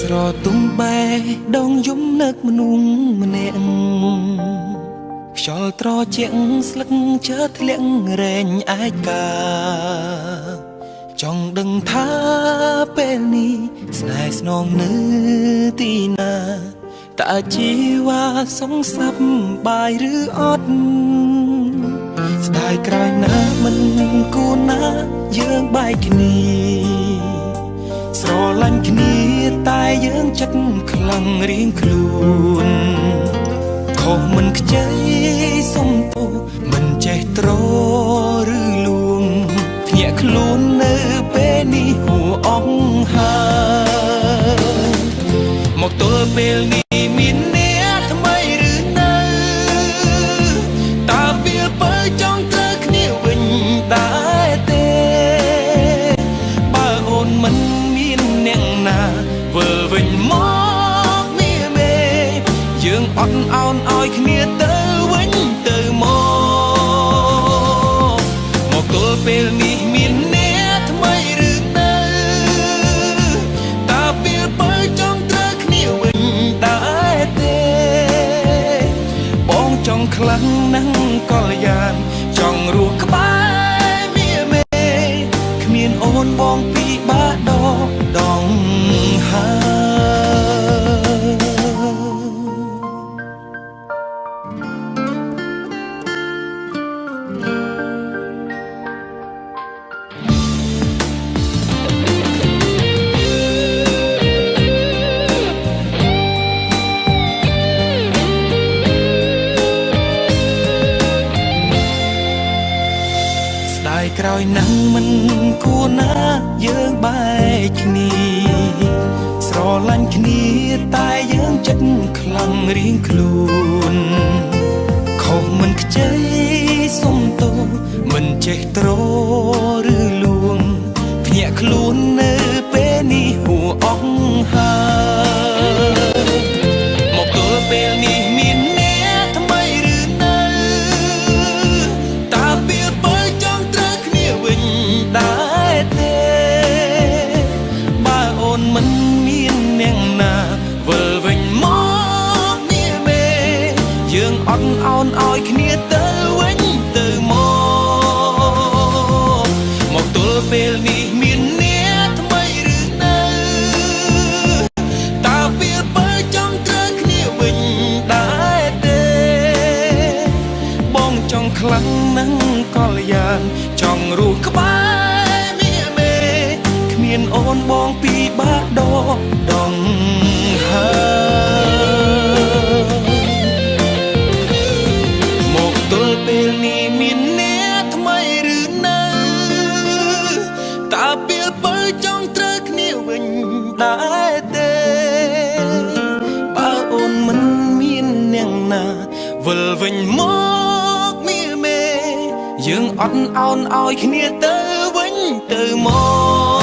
ស្រទុំបែដងយំនឹកមនុស្សម្នាក់ខ្យល់ត្រជាក់ស្លឹកជើធ្លាក់រែងឯកាចង់ដឹងថាពេលនេះស្នេហ៍ស្នងនៅទីណាតើជីវ៉ាសងសាប់បាយឬអត់ស្ដាយក្រោយណាមិនគួរណាយើងបែកគ្នាស្រឡាញ់គ្នាតែយើងចិត្តខ្លាំងរៀងខ្លួនខុសមិនខ្ចីសុំទោសមិនចេះត្រឬលួងភ្ញាក់ខ្លួននៅពេលនេះហួអងហើយមកទល់ពេលនេះមានអ្នកថ្មីឬនៅតើវាបើចង់ត្រូវគ្នាវិញដែរទេបើអូនមិនមានអ្នកណាវិលវិញមកមាមេយើងអត់អោនឲ្យគ្នាទៅវិញទៅមកមកទល់ពេលនេះមានអ្នកថ្មីឬនៅតើពេលបើចង់ត្រូវគ្នាវិញដែរទេបងចង់ខ្លាំងណាស់កល្យានចង់រស់ក្បែរមាមេគ្មានអូនបងពីបាដដងហើយ ស្ដាយក្រោយណាស់មិនគួរណាយើងបែកគ្នាស្រឡាញ់គ្នាតែយើងចិត្តខ្លាំងរៀងខ្លួនខុសមិនខ្ចីសុំទោសមិនចេះត្រឬលួងភ្ញាក់ខ្លួននៅពេលនេះហួអងហើយមកទល់ពេលនេះមានអ្នកថ្មីឬនៅតើពេលបើចង់ត្រូវគ្នាវិញដែរទេបើអូនមិនមានអ្នកណាវិលវិញមកនាមេយើងអត់អោនឲ្យគ្នាទៅវិញទៅមកមកទល់ពេលនេះមានអ្នកថ្មីឬនៅតើពេលបើចង់ត្រូវគ្នាវិញដែរទេបងចង់ខ្លាំងណាស់កល្យានចង់រស់ក្បែរមាមេគ្មានអូនបងពីបាដដងហើយមកទល់ពេលនេះមានអ្នកថ្មីឬនៅតើពេលបើចង់ត្រូវគ្នាវិញដែរទេបើអូនមិនមានអ្នកណាវិលវិញមកមាមេយើងអត់អោនឲ្យគ្នាទៅវិញទៅមក